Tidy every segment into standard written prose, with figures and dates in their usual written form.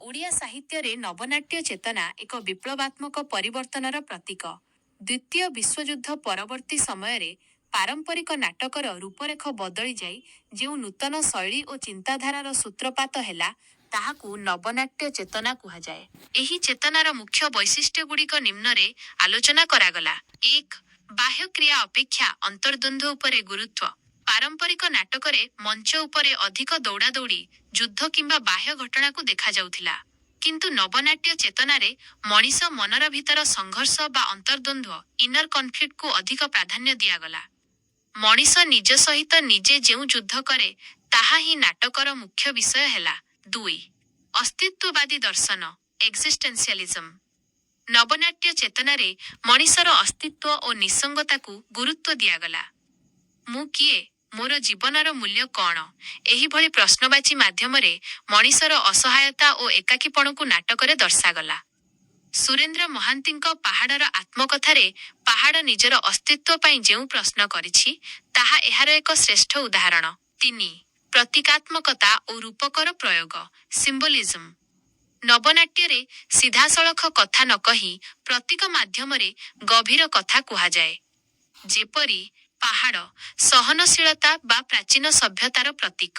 ଓଡ଼ିଆ ସାହିତ୍ୟରେ ନବନାଟ୍ୟ ଚେତନା ଏକ ବିପ୍ଳବାତ୍ମକ ପରିବର୍ତ୍ତନର ପ୍ରତୀକ। ଦ୍ୱିତୀୟ ବିଶ୍ୱଯୁଦ୍ଧ ପରବର୍ତ୍ତୀ ସମୟରେ ପାରମ୍ପରିକ ନାଟକର ରୂପରେଖ ବଦଳିଯାଇ ଯେଉଁ ନୂତନ ଶୈଳୀ ଓ ଚିନ୍ତାଧାରାର ସୂତ୍ରପାତ ହେଲା, ତାହାକୁ ନବନାଟ୍ୟ ଚେତନା କୁହାଯାଏ। ଏହି ଚେତନାର ମୁଖ୍ୟ ବୈଶିଷ୍ଟ୍ୟଗୁଡ଼ିକ ନିମ୍ନରେ ଆଲୋଚନା କରାଗଲା। ଏକ। ବାହ୍ୟକ୍ରିୟା ଅପେକ୍ଷା ଅନ୍ତର୍ଦ୍ୱନ୍ଦ୍ୱ ଉପରେ ଗୁରୁତ୍ୱ। ପାରମ୍ପରିକ ନାଟକରେ ମଞ୍ଚ ଉପରେ ଅଧିକ ଦୌଡ଼ାଦୌଡ଼ି, ଯୁଦ୍ଧ କିମ୍ବା ବାହ୍ୟ ଘଟଣାକୁ ଦେଖାଯାଉଥିଲା। କିନ୍ତୁ ନବନାଟ୍ୟ ଚେତନାରେ ମଣିଷ ମନର ଭିତର ସଂଘର୍ଷ ବା ଅନ୍ତର୍ଦ୍ୱନ୍ଦ୍ୱ ଇନର୍ କନଫ୍ଲିକ୍ଟକୁ ଅଧିକ ପ୍ରାଧାନ୍ୟ ଦିଆଗଲା। ମଣିଷ ନିଜ ସହିତ ନିଜେ ଯେଉଁ ଯୁଦ୍ଧ କରେ, ତାହା ହିଁ ନାଟକର ମୁଖ୍ୟ ବିଷୟ ହେଲା। ଦୁଇ। ଅସ୍ତିତ୍ୱବାଦୀ ଦର୍ଶନ ଏକ୍ସିଷ୍ଟେନ୍ସିଆଲିଜମ୍। ନବନାଟ୍ୟ ଚେତନାରେ ମଣିଷର ଅସ୍ତିତ୍ୱ ଓ ନିଃସଙ୍ଗତାକୁ ଗୁରୁତ୍ୱ ଦିଆଗଲା। ମୁଁ କିଏ? ମୋର ଜୀବନର ମୂଲ୍ୟ କ'ଣ? ଏହିଭଳି ପ୍ରଶ୍ନବାଚୀ ମାଧ୍ୟମରେ ମଣିଷର ଅସହାୟତା ଓ ଏକାକୀପଣକୁ ନାଟକରେ ଦର୍ଶାଗଲା। ସୁରେନ୍ଦ୍ର ମହାନ୍ତିଙ୍କ ପାହାଡ଼ର ଆତ୍ମକଥାରେ ପାହାଡ଼ ନିଜର ଅସ୍ତିତ୍ୱ ପାଇଁ ଯେଉଁ ପ୍ରଶ୍ନ କରିଛି, ତାହା ଏହାର ଏକ ଶ୍ରେଷ୍ଠ ଉଦାହରଣ। ତିନି। ପ୍ରତୀକାତ୍ମକତା ଓ ରୂପକର ପ୍ରୟୋଗ ସିମ୍ବୋଲିଜମ୍। ନବନାଟ୍ୟରେ ସିଧାସଳଖ କଥା ନ କହି ପ୍ରତୀକ ମାଧ୍ୟମରେ ଗଭୀର କଥା କୁହାଯାଏ। ଯେପରି, ପାହାଡ଼ ସହନଶୀଳତା ବା ପ୍ରାଚୀନ ସଭ୍ୟତାର ପ୍ରତୀକ।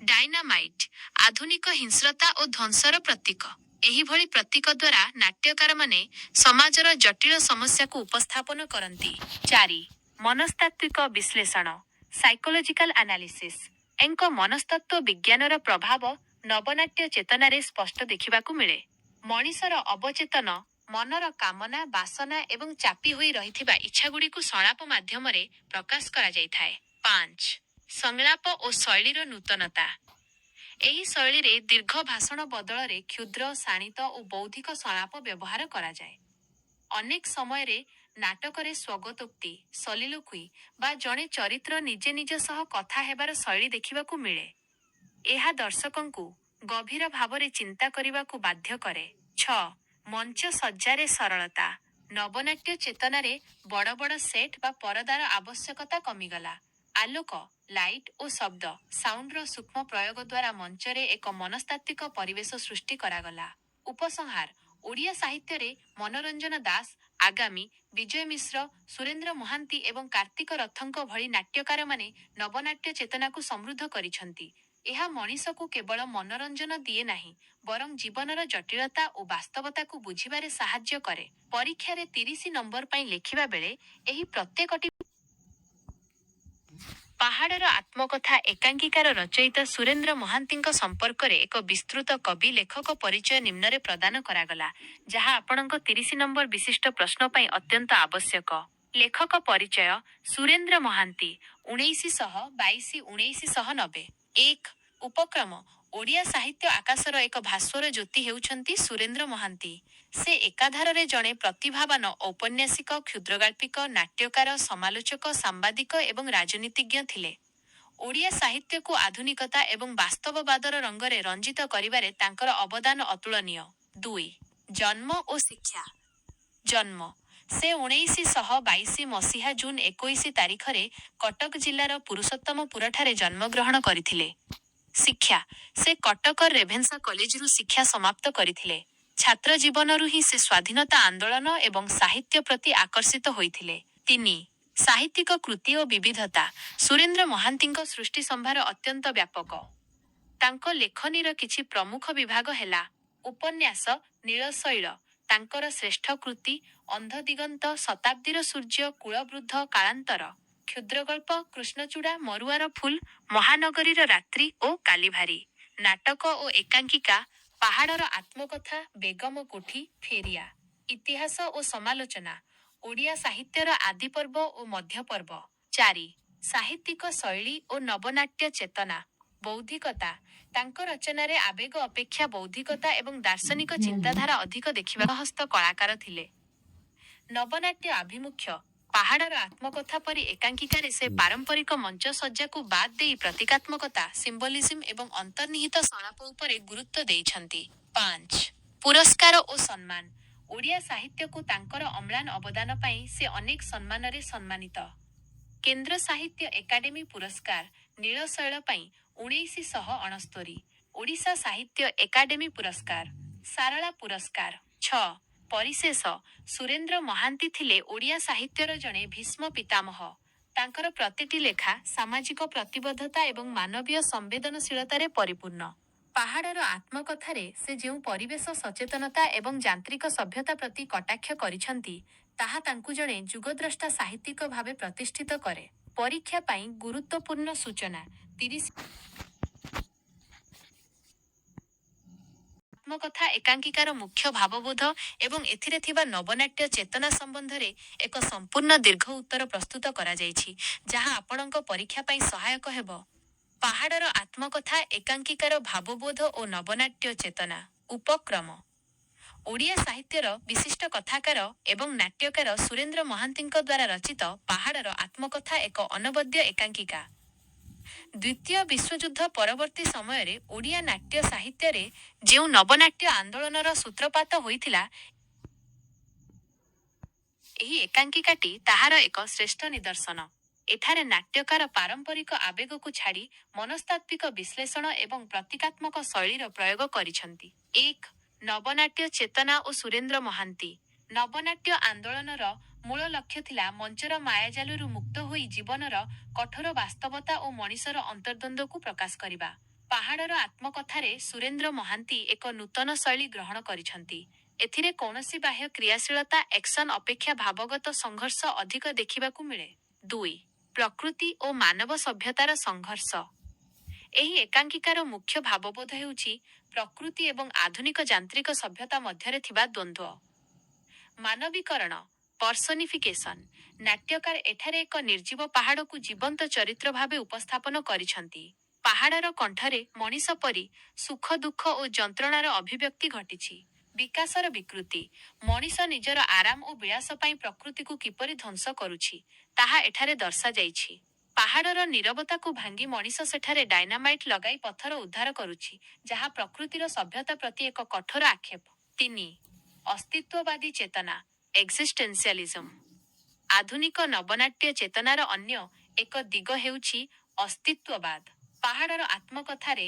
ଡାଇନାମାଇଟ୍ ଆଧୁନିକ ହିଂସ୍ରତା ଓ ଧ୍ୱଂସର ପ୍ରତୀକ। ଏହିଭଳି ପ୍ରତୀକ ଦ୍ୱାରା ନାଟ୍ୟକାରମାନେ ସମାଜର ଜଟିଳ ସମସ୍ୟାକୁ ଉପସ୍ଥାପନ କରନ୍ତି। ଚାରି। ମନସ୍ତାତ୍ତ୍ୱିକ ବିଶ୍ଳେଷଣ ସାଇକୋଲୋଜିକାଲ ଆନାଲିସିସ୍। ଏକ ମନସ୍ତତ୍ତ୍ୱ ବିଜ୍ଞାନର ପ୍ରଭାବ ନବନାଟ୍ୟ ଚେତନାରେ ସ୍ପଷ୍ଟ ଦେଖିବାକୁ ମିଳେ। ମଣିଷର ଅବଚେତନ ମନର କାମନା, ବାସନା ଏବଂ ଚାପି ହୋଇ ରହିଥିବା ଇଚ୍ଛାଗୁଡ଼ିକୁ ସଂଳାପ ମାଧ୍ୟମରେ ପ୍ରକାଶ କରାଯାଇଥାଏ। ପାଞ୍ଚ। ସଂଳାପ ଓ ଶୈଳୀର ନୂତନତା। ଏହି ଶୈଳୀରେ ଦୀର୍ଘ ଭାଷଣ ବଦଳରେ କ୍ଷୁଦ୍ର, ଶାଣିତ ଓ ବୌଦ୍ଧିକ ସଂଳାପ ବ୍ୟବହାର କରାଯାଏ। ଅନେକ ସମୟରେ ନାଟକରେ ସ୍ୱଗତୋକ୍ତି ସଲିଲୋକୁଇ ବା ଜଣେ ଚରିତ୍ର ନିଜେ ନିଜ ସହ କଥା ହେବାର ଶୈଳୀ ଦେଖିବାକୁ ମିଳେ। ଏହା ଦର୍ଶକଙ୍କୁ ଗଭୀର ଭାବରେ ଚିନ୍ତା କରିବାକୁ ବାଧ୍ୟ କରେ। ଛଅ। ମଞ୍ଚ ସଜ୍ଜାରେ ସରଳତା। ନବନାଟ୍ୟ ଚେତନାରେ ବଡ଼ ବଡ଼ ସେଟ୍ ବା ପରଦାର ଆବଶ୍ୟକତା କମିଗଲା। ଆଲୋକ ଲାଇଟ୍ ଓ ଶବ୍ଦ ସାଉଣ୍ଡର ସୂକ୍ଷ୍ମ ପ୍ରୟୋଗ ଦ୍ୱାରା ମଞ୍ଚରେ ଏକ ମନସ୍ତାତ୍ତ୍ୱିକ ପରିବେଶ ସୃଷ୍ଟି କରାଗଲା। ଉପସଂହାର ଓଡ଼ିଆ ସାହିତ୍ୟରେ ମନୋରଞ୍ଜନ ଦାସ, ଆଗାମୀ, ବିଜୟ ମିଶ୍ର, ସୁରେନ୍ଦ୍ର ମହାନ୍ତି ଏବଂ କାର୍ତ୍ତିକ ରଥଙ୍କ ଭଳି ନାଟ୍ୟକାରମାନେ ନବନାଟ୍ୟ ଚେତନାକୁ ସମୃଦ୍ଧ କରିଛନ୍ତି। ଏହା ମଣିଷକୁ କେବଳ ମନୋରଞ୍ଜନ ଦିଏ ନାହିଁ, ବରଂ ଜୀବନର ଜଟିଳତା ଓ ବାସ୍ତବତାକୁ ବୁଝିବାରେ ସାହାଯ୍ୟ କରେ। ପରୀକ୍ଷାରେ 30 ନମ୍ବର ପାଇଁ ଲେଖିବା ବେଳେ ଏହି ପ୍ରତ୍ୟେକଟି ପାହାଡ଼ର ଆତ୍ମକଥା ଏକାଙ୍କିକାର ରଚୟିତା ସୁରେନ୍ଦ୍ର ମହାନ୍ତିଙ୍କ ସମ୍ପର୍କରେ ଏକ ବିସ୍ତୃତ କବି ଲେଖକ ପରିଚୟ ନିମ୍ନରେ ପ୍ରଦାନ କରାଗଲା, ଯାହା ଆପଣଙ୍କ 30 ନମ୍ବର ବିଶିଷ୍ଟ ପ୍ରଶ୍ନ ପାଇଁ ଅତ୍ୟନ୍ତ ଆବଶ୍ୟକ। ଲେଖକ ପରିଚୟ ସୁରେନ୍ଦ୍ର ମହାନ୍ତି 1922 1990। ଏକ। ଉପକ୍ରମ ଓଡ଼ିଆ ସାହିତ୍ୟ ଆକାଶର ଏକ ଭାସ୍ୱର ଜ୍ୟୋତି ହେଉଛନ୍ତି ସୁରେନ୍ଦ୍ର ମହାନ୍ତି। ସେ ଏକାଧାରରେ ଜଣେ ପ୍ରତିଭାବାନ ଔପନ୍ୟାସିକ, କ୍ଷୁଦ୍ରଗାଳ୍ପିକ, ନାଟ୍ୟକାର, ସମାଲୋଚକ, ସାମ୍ବାଦିକ ଏବଂ ରାଜନୀତିଜ୍ଞ ଥିଲେ। ଓଡ଼ିଆ ସାହିତ୍ୟକୁ ଆଧୁନିକତା ଏବଂ ବାସ୍ତବବାଦର ରଙ୍ଗରେ ରଞ୍ଜିତ କରିବାରେ ତାଙ୍କର ଅବଦାନ ଅତୁଳନୀୟ। ଦୁଇ। ଜନ୍ମ ଓ ଶିକ୍ଷା। ଜନ୍ମ: ସେ 1922 ମସିହା ଜୁନ୍ 21 ତାରିଖରେ କଟକ ଜିଲ୍ଲାର ପୁରୁଷୋତ୍ତମପୁରଠାରେ ଜନ୍ମଗ୍ରହଣ କରିଥିଲେ। ଶିକ୍ଷା: ସେ କଟକର ରେଭେନ୍ସା କଲେଜରୁ ଶିକ୍ଷା ସମାପ୍ତ କରିଥିଲେ। ଛାତ୍ର ଜୀବନରୁ ହିଁ ସେ ସ୍ୱାଧୀନତା ଆନ୍ଦୋଳନ ଏବଂ ସାହିତ୍ୟ ପ୍ରତି ଆକର୍ଷିତ ହୋଇଥିଲେ। ତିନି। ସାହିତ୍ୟିକ କୃତି ଓ ବିବିଧତା। ସୁରେନ୍ଦ୍ର ମହାନ୍ତିଙ୍କ ସୃଷ୍ଟି ସମ୍ଭାର ଅତ୍ୟନ୍ତ ବ୍ୟାପକ। ତାଙ୍କ ଲେଖନୀର କିଛି ପ୍ରମୁଖ ବିଭାଗ ହେଲା: ଉପନ୍ୟାସ ନୀଳଶୈଳ ତାଙ୍କର ଶ୍ରେଷ୍ଠ କୃତି, ଅନ୍ଧ ଦିଗନ୍ତ, ଶତାବ୍ଦୀର ସୂର୍ଯ୍ୟ, କୁଳବୃଦ୍ଧ, କାଳାନ୍ତର। କ୍ଷୁଦ୍ରଗଳ୍ପ କୃଷ୍ଣଚୂଡ଼ା, ମରୁଆର ଫୁଲ, ମହାନଗରୀର ରାତ୍ରି ଓ କାଲିଭାରୀ। ନାଟକ ଓ ଏକାଙ୍କିକା ପାହାଡ଼ର ଆତ୍ମକଥା, ବେଗମ କୋଠି, ଫେରିଆ। ଇତିହାସ ଓ ସମାଲୋଚନା ଓଡ଼ିଆ ସାହିତ୍ୟର ଆଦିପର୍ବ ଓ ମଧ୍ୟପର୍ବ। ଚାରି। ସାହିତ୍ୟିକ ଶୈଳୀ ଓ ନବନାଟ୍ୟ ଚେତନା। ବୌଦ୍ଧିକତା: ତାଙ୍କ ରଚନାରେ ଆବେଗ ଅପେକ୍ଷା ବୌଦ୍ଧିକତା ଏବଂ ଦାର୍ଶନିକ ଚିନ୍ତାଧାରା ଅଧିକ ଦେଖିବାକୁ ହସ୍ତ କଳାକାର ଥିଲେ। ନବନାଟ୍ୟ ଆଭିମୁଖ୍ୟ: ପାହାଡ଼ର ଆତ୍ମକଥା ପରି ଏକାଙ୍କିକାରେ ସେ ପାରମ୍ପରିକ ମଞ୍ଚ ସଜ୍ଜାକୁ ବାଦ୍ ଦେଇ ପ୍ରତୀକାତ୍ମକତା ସିମ୍ବୋଲିଜମ୍ ଏବଂ ଅନ୍ତର୍ନିହିତ ସଂଳାପ ଉପରେ ଗୁରୁତ୍ୱ ଦେଇଛନ୍ତି। ପାଞ୍ଚ। ପୁରସ୍କାର ଓ ସମ୍ମାନ। ଓଡ଼ିଆ ସାହିତ୍ୟକୁ ତାଙ୍କର ଅମ୍ଳାନ ଅବଦାନ ପାଇଁ ସେ ଅନେକ ସମ୍ମାନରେ ସମ୍ମାନିତ। କେନ୍ଦ୍ର ସାହିତ୍ୟ ଏକାଡେମୀ ପୁରସ୍କାର, ନୀଳଶୈଳ ପାଇଁ 1969। ଓଡ଼ିଶା ସାହିତ୍ୟ ଏକାଡେମୀ ପୁରସ୍କାର। ସାରଳା ପୁରସ୍କାର। 6। ପରିଶେଷ ସୁରେନ୍ଦ୍ର ମହାନ୍ତି ଥିଲେ ଓଡ଼ିଆ ସାହିତ୍ୟର ଜଣେ ଭୀଷ୍ମ ପିତାମହ। ତାଙ୍କର ପ୍ରତିଟି ଲେଖା ସାମାଜିକ ପ୍ରତିବଦ୍ଧତା ଏବଂ ମାନବୀୟ ସମ୍ବେଦନଶୀଳତାରେ ପରିପୂର୍ଣ୍ଣ। ପାହାଡ଼ର ଆତ୍ମକଥାରେ ସେ ଯେଉଁ ପରିବେଶ ସଚେତନତା ଏବଂ ଯାନ୍ତ୍ରିକ ସଭ୍ୟତା ପ୍ରତି କଟାକ୍ଷ କରିଛନ୍ତି, ତାହା ତାଙ୍କୁ ଜଣେ ଯୁଗଦ୍ରଷ୍ଟା ସାହିତ୍ୟିକ ଭାବେ ପ୍ରତିଷ୍ଠିତ କରେ। ପରୀକ୍ଷା ପାଇଁ ଗୁରୁତ୍ୱପୂର୍ଣ୍ଣ ସୂଚନା 30 ଆତ୍ମକଥା ଏକାଙ୍କିକାର ମୁଖ୍ୟ ଭାବବୋଧ ଏବଂ ଏଥିରେ ଥିବା ନବନାଟ୍ୟ ଚେତନା ସମ୍ବନ୍ଧରେ ଏକ ସମ୍ପୂର୍ଣ୍ଣ ଦୀର୍ଘ ଉତ୍ତର ପ୍ରସ୍ତୁତ କରାଯାଇଛି, ଯାହା ଆପଣଙ୍କ ପରୀକ୍ଷା ପାଇଁ ସହାୟକ ହେବ। ପାହାଡ଼ର ଆତ୍ମକଥା ଏକାଙ୍କିକାର ଭାବବୋଧ ଓ ନବନାଟ୍ୟ ଚେତନା। ଉପକ୍ରମ ଓଡ଼ିଆ ସାହିତ୍ୟର ବିଶିଷ୍ଟ କଥାକାର ଏବଂ ନାଟ୍ୟକାର ସୁରେନ୍ଦ୍ର ମହାନ୍ତିଙ୍କ ଦ୍ୱାରା ରଚିତ 'ପାହାଡ଼ର ଆତ୍ମକଥା' ଏକ ଅନବଦ୍ୟ ଏକାଙ୍କିକା। ଦ୍ୱିତୀୟ ବିଶ୍ୱଯୁଦ୍ଧ ପରବର୍ତ୍ତୀ ସମୟରେ ଓଡ଼ିଆ ନାଟ୍ୟ ସାହିତ୍ୟରେ ଯେଉଁ ନବନାଟ୍ୟ ଆନ୍ଦୋଳନର ସୂତ୍ରପାତ ହୋଇଥିଲା, ଏହି ଏକାଙ୍କିକାଟି ତାହାର ଏକ ଶ୍ରେଷ୍ଠ ନିଦର୍ଶନ। ଏଠାରେ ନାଟ୍ୟକାର ପାରମ୍ପରିକ ଆବେଗକୁ ଛାଡ଼ି ମନସ୍ତାତ୍ତ୍ୱିକ ବିଶ୍ଳେଷଣ ଏବଂ ପ୍ରତୀକାତ୍ମକ ଶୈଳୀର ପ୍ରୟୋଗ କରିଛନ୍ତି। 1 ନବନାଟ୍ୟ ଚେତନା ଓ ସୁରେନ୍ଦ୍ର ମହାନ୍ତି। ନବନାଟ୍ୟ ଆନ୍ଦୋଳନର ମୂଳ ଲକ୍ଷ୍ୟ ଥିଲା ମଞ୍ଚର ମାୟାଜାଲରୁ ମୁକ୍ତ ହୋଇ ଜୀବନର କଠୋର ବାସ୍ତବତା ଓ ମଣିଷର ଅନ୍ତର୍ଦ୍ୱନ୍ଦ୍ୱକୁ ପ୍ରକାଶ କରିବା। ପାହାଡ଼ର ଆତ୍ମକଥାରେ ସୁରେନ୍ଦ୍ର ମହାନ୍ତି ଏକ ନୂତନ ଶୈଳୀ ଗ୍ରହଣ କରିଛନ୍ତି। ଏଥିରେ କୌଣସି ବାହ୍ୟ କ୍ରିୟାଶୀଳତା ଆକ୍ସନ୍ ଅପେକ୍ଷା ଭାବଗତ ସଂଘର୍ଷ ଅଧିକ ଦେଖିବାକୁ ମିଳେ। 2 ପ୍ରକୃତି ଓ ମାନବ ସଭ୍ୟତାର ସଂଘର୍ଷ। ଏହି ଏକାଙ୍କିକାର ମୁଖ୍ୟ ଭାବବୋଧ ହେଉଛି ପ୍ରକୃତି ଏବଂ ଆଧୁନିକ ଯାନ୍ତ୍ରିକ ସଭ୍ୟତା ମଧ୍ୟରେ ଥିବା ଦ୍ୱନ୍ଦ୍ୱ। ମାନବୀକରଣ ପର୍ସୋନିଫିକେସନ୍ ନାଟ୍ୟକାର ଏଠାରେ ଏକ ନିର୍ଜୀବ ପାହାଡ଼କୁ ଜୀବନ୍ତ ଚରିତ୍ର ଭାବେ ଉପସ୍ଥାପନ କରିଛନ୍ତି। ପାହାଡ଼ର କଣ୍ଠରେ ମଣିଷ ପରି ସୁଖ, ଦୁଃଖ ଓ ଯନ୍ତ୍ରଣାର ଅଭିବ୍ୟକ୍ତି ଘଟିଛି। ବିକାଶର ବିକୃତି ମଣିଷ ନିଜର ଆରାମ ଓ ବିଳାସ ପାଇଁ ପ୍ରକୃତିକୁ କିପରି ଧ୍ୱଂସ କରୁଛି, ତାହା ଏଠାରେ ଦର୍ଶାଯାଇଛି। ପାହାଡ଼ର ନୀରବତାକୁ ଭାଙ୍ଗି ମଣିଷ ସେଠାରେ ଡାଇନାମାଇଟ୍ ଲଗାଇ ପଥର ଉଦ୍ଧାର କରୁଛି, ଯାହା ପ୍ରକୃତିର ସଭ୍ୟତା ପ୍ରତି ଏକ କଠୋର ଆକ୍ଷେପ। 3 ଅସ୍ତିତ୍ୱବାଦୀ ଚେତନା ଏକ୍ସିଷ୍ଟେନ୍ସିଆଲିଜମ୍। ଆଧୁନିକ ନବନାଟ୍ୟ ଚେତନାର ଅନ୍ୟ ଏକ ଦିଗ ହେଉଛି ଅସ୍ତିତ୍ୱବାଦ। ପାହାଡ଼ର ଆତ୍ମକଥାରେ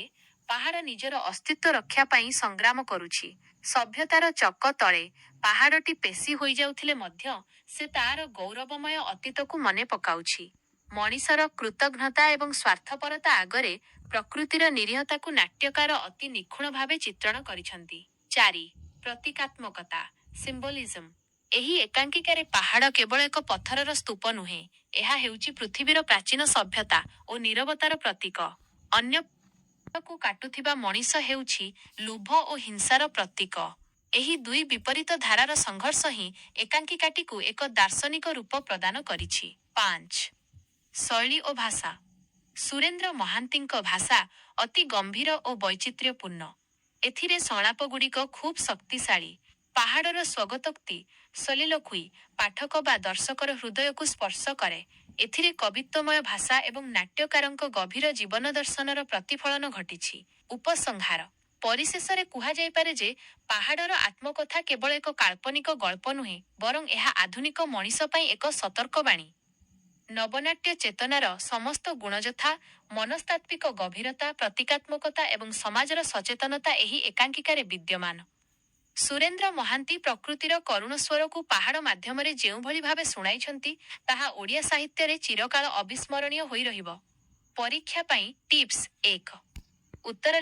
ପାହାଡ଼ ନିଜର ଅସ୍ତିତ୍ୱ ରକ୍ଷା ପାଇଁ ସଂଗ୍ରାମ କରୁଛି। ସଭ୍ୟତାର ଚକ ତଳେ ପାହାଡ଼ଟି ପେଷି ହୋଇଯାଉଥିଲେ ମଧ୍ୟ ସେ ତା'ର ଗୌରବମୟ ଅତୀତକୁ ମନେ ପକାଉଛି। ମଣିଷର କୃତଘ୍ନତା ଏବଂ ସ୍ୱାର୍ଥପରତା ଆଗରେ ପ୍ରକୃତିର ନିରୀହତାକୁ ନାଟ୍ୟକାର ଅତି ନିଖୁଣ ଭାବେ ଚିତ୍ରଣ କରିଛନ୍ତି। 4 ପ୍ରତୀକାତ୍ମକତା ସିମ୍ବୋଲିଜମ୍। ଏହି ଏକାଙ୍କିକାରେ ପାହାଡ଼ କେବଳ ଏକ ପଥରର ସ୍ତୂପ ନୁହେଁ, ଏହା ହେଉଛି ପୃଥିବୀର ପ୍ରାଚୀନ ସଭ୍ୟତା ଓ ନୀରବତାର ପ୍ରତୀକ। ଅନ୍ୟ କୁ କାଟୁଥିବା ମଣିଷ ହେଉଛି ଲୋଭ ଓ ହିଂସାର ପ୍ରତୀକ। ଏହି ଦୁଇ ବିପରୀତ ଧାରାର ସଂଘର୍ଷ ହିଁ ଏକାଙ୍କିକାଟିକୁ ଏକ ଦାର୍ଶନିକ ରୂପ ପ୍ରଦାନ କରିଛି। 5 ଶୈଳୀ ଓ ଭାଷା। ସୁରେନ୍ଦ୍ର ମହାନ୍ତିଙ୍କ ଭାଷା ଅତି ଗମ୍ଭୀର ଓ ବୈଚିତ୍ର୍ୟପୂର୍ଣ୍ଣ। ଏଥିରେ ସଂଳାପଗୁଡ଼ିକ ଖୁବ୍ ଶକ୍ତିଶାଳୀ। ପାହାଡ଼ର ସ୍ୱଗତୋକ୍ତି ସଲିଲୋକୁଇ ପାଠକ ବା ଦର୍ଶକର ହୃଦୟକୁ ସ୍ପର୍ଶ କରେ। ଏଥିରେ କବିତ୍ୱମୟ ଭାଷା ଏବଂ ନାଟ୍ୟକାରଙ୍କ ଗଭୀର ଜୀବନଦର୍ଶନର ପ୍ରତିଫଳନ ଘଟିଛି। ଉପସଂହାର ପରିଶେଷରେ କୁହାଯାଇପାରେ ଯେ ପାହାଡ଼ର ଆତ୍ମକଥା କେବଳ ଏକ କାଳ୍ପନିକ ଗଳ୍ପ ନୁହେଁ, ବରଂ ଏହା ଆଧୁନିକ ମଣିଷ ପାଇଁ ଏକ ସତର୍କବାଣୀ। ନବନାଟ୍ୟ ଚେତନାର ସମସ୍ତ ଗୁଣ ଯଥା ମନସ୍ତାତ୍ତ୍ୱିକ ଗଭୀରତା, ପ୍ରତୀକାତ୍ମକତା ଏବଂ ସମାଜର ସଚେତନତା ଏହି ଏକାଙ୍କିକାରେ ବିଦ୍ୟମାନ। ସୁରେନ୍ଦ୍ର ମହାନ୍ତି ପ୍ରକୃତିର କରୁଣ ସ୍ୱରକୁ ପାହାଡ଼ ମାଧ୍ୟମରେ ଯେଉଁଭଳି ଭାବେ ଶୁଣାଇଛନ୍ତି, ତାହା ଓଡ଼ିଆ ସାହିତ୍ୟରେ ଚିରକାଳ ଅବିସ୍ମରଣୀୟ ହୋଇ ରହିବ। ପରୀକ୍ଷା ପାଇଁ ଟିପ୍ସ 1 ଉତ୍ତର